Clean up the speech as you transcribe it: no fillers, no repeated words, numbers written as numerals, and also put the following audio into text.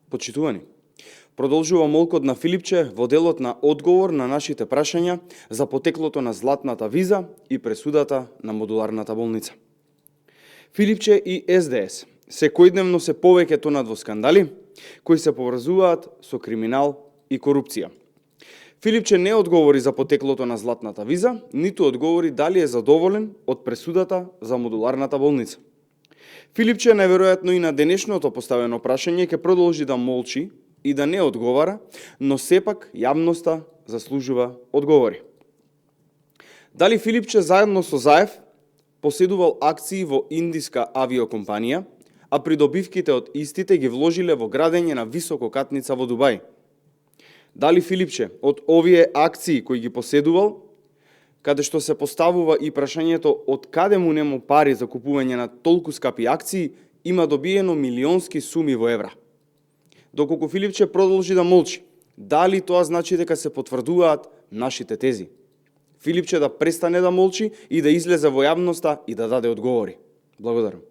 Почитувани, продолжува молкот на Филипче во делот на одговор на нашите прашања за потеклото на златната виза и пресудата на модуларната болница. Филипче и СДС секојдневно се повеќе тонат во скандали кои се поврзуваат со криминал и корупција. Филипче не одговори за потеклото на златната виза, ниту одговори дали е задоволен од пресудата за модуларната болница. Филипче најверојатно и на денешното поставено прашање ќе продолжи да молчи и да не одговара, но сепак јавноста заслужува одговори. Дали Филипче заедно со Заев поседувал акции во индиска авиокомпанија, а придобивките од истите ги вложиле во градење на висококатница во Дубај? Дали Филипче од овие акции кои ги поседувал, каде што се поставува и прашањето од каде му нему пари за купување на толку скапи акции, има добиено милионски суми во евра? Доколку Филипче продолжи да молчи, дали тоа значи дека се потврдуваат нашите тези? Филипче да престане да молчи и да излезе во јавноста и да даде одговори. Благодарам.